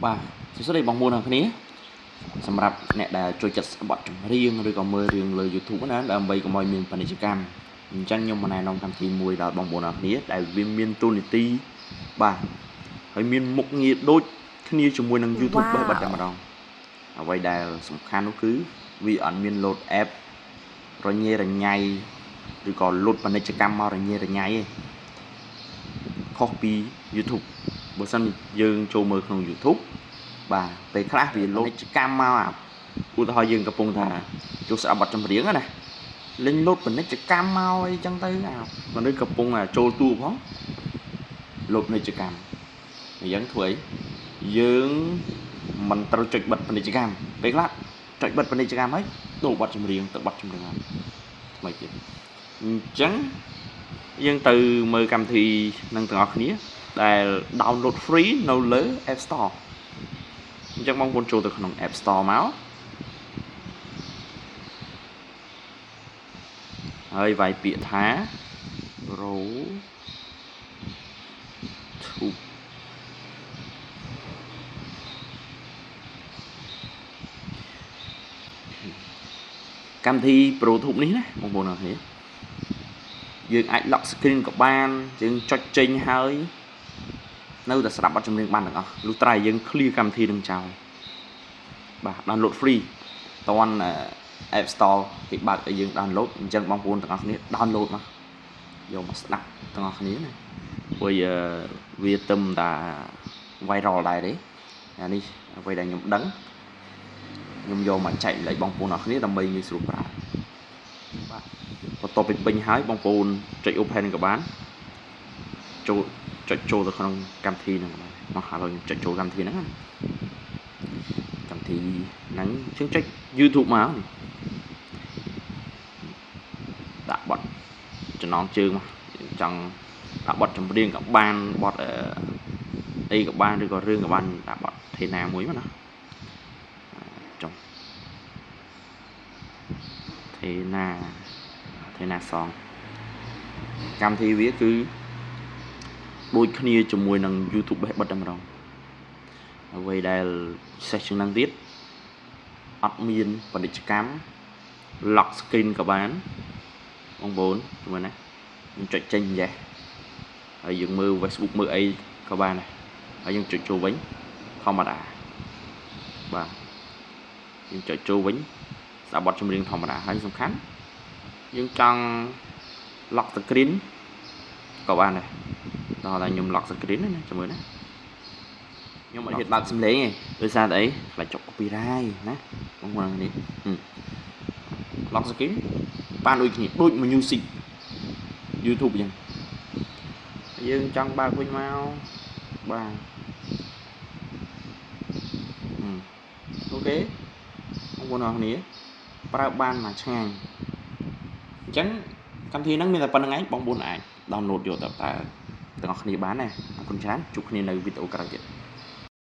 បាទសួស្តីបងប្អូនទាំងគ្នាសម្រាប់អ្នកដែលចូលចិត្តស្ដាប់បទចម្រៀងឬក៏មើលរឿងលើ YouTube ណាដើម្បីកុំឲ្យមានពាណិជ្ជកម្មអញ្ចឹងខ្ញុំមកណែនាំកម្មវិធីមួយដល់បងប្អូនទាំងគ្នាដែលវាមានទូនាទីបាទហើយមានមុខងារដូចគ្នាជាមួយនឹង YouTube បេះបិទតែម្ដងអ្វីដែលសំខាន់នោះគឺវាអត់មាន load app រញ៉េរញ៉ៃឬក៏ load ពាណិជ្ជកម្មមករញ៉េរញ៉ៃទេខុសពី YouTube បើសិនយើងចូលមើលក្នុង YouTube បាទពេលខ្លះវាលោតពាណិជ្ជកម្មមកអាឧទាហរណ៍យើងកំពុងថាចូលស្ដាប់បទចម្រៀងណាលេងលោតពាណិជ្ជកម្មមកអីចឹងទៅអាមនុស្សកំពុងចូលទូផងលោតពាណិជ្ជកម្មអញ្ចឹងធ្វើអីយើងមិនត្រូវចុចបិទពាណិជ្ជកម្មពេលខ្លះចុចបិទពាណិជ្ជកម្មហើយដូរបទចម្រៀងទៅបទចម្រៀងថ្មីទៀតអញ្ចឹងយើងទៅមើលកម្មវិធីនឹងទាំងអស់គ្នាដែល download free នៅលើ App Store អញ្ចឹងបងប្អូនចូលទៅក្នុង App Store មកហើយវាយពាក្យថា Pro Tube កម្មវិធី Pro Tube នេះណាបងប្អូនអរគ្នាយើងអាច lock screen ក៏បានយើងចុចចេញហើយនៅតែស្ដាប់បទចម្រៀងបានទាំងអស់លុះត្រាយើង clear កម្មវិធីនឹងចោលបាទ download free តន់ App Store គេបើកឲ្យយើង download អញ្ចឹងបងប្អូនទាំងអស់គ្នា download មកយកមកស្ដាប់ទាំងអស់គ្នាណាព្រោះវាទឹមតា viral ដែរទេអានេះអ្វីដែលខ្ញុំដឹងខ្ញុំយកមកចែកម្លែកបងប្អូនអរគ្នាដើម្បីងាយស្រួលប្រើបាទបន្ទាប់ពីពេញហើយបងប្អូនចុច open ក៏បានចូលចុចចូលទៅក្នុងកម្មវិធីហ្នឹងបាទមកឥឡូវខ្ញុំចុចចូលកម្មវិធីហ្នឹងកម្មវិធីហ្នឹងយើងចុច YouTube មកនេះដាក់បទចំណងជើងមកចង់ដាក់បទចម្រៀងក៏បានបទអីក៏បានឬក៏រឿងក៏បានដាក់បទទេណាមួយមកណាចុងទេណាទេណាសងកម្មវិធីវាគឺដូចគ្នាជាមួយនឹង YouTube បេះបិទតែម្ដងអ្វីដែលពិសេសជាងហ្នឹងទៀតអត់មានពាណិជ្ជកម្ម lock screen ក៏បានបងប្អូនមើលណាយើងចុចចេញយេហើយយើងមើល Facebook មើលអីក៏បានដែរហើយយើងចុចចូលវិញធម្មតាបាទយើងចុចចូលវិញស្ដាប់បទចម្រៀងធម្មតាហើយសំខាន់យើងចង់ lock screen ក៏បានដែរដល់តែខ្ញុំ lock screen ណាចាំមើលណាខ្ញុំអត់ហ៊ានបើកសំឡេងទេដោយសារតែអីខ្លាចចុក copyright ណាបងប្អូននេះ lock screen បានដូចគ្នាដូច music YouTube អញ្ចឹងយើងចង់បើកវិញមកបាទអូខេបងប្អូនអរគ្នាប្រើបានមួយឆ្ងាញ់អញ្ចឹងកម្មវិធីហ្នឹងមានតែប៉ុណ្្នឹងឯងបងប្អូនអាច download យកទៅប្រើទាំងអស់គ្នាបានណាអរគុណច្រើនជួបគ្នានៅវីដេអូក្រោយទៀត។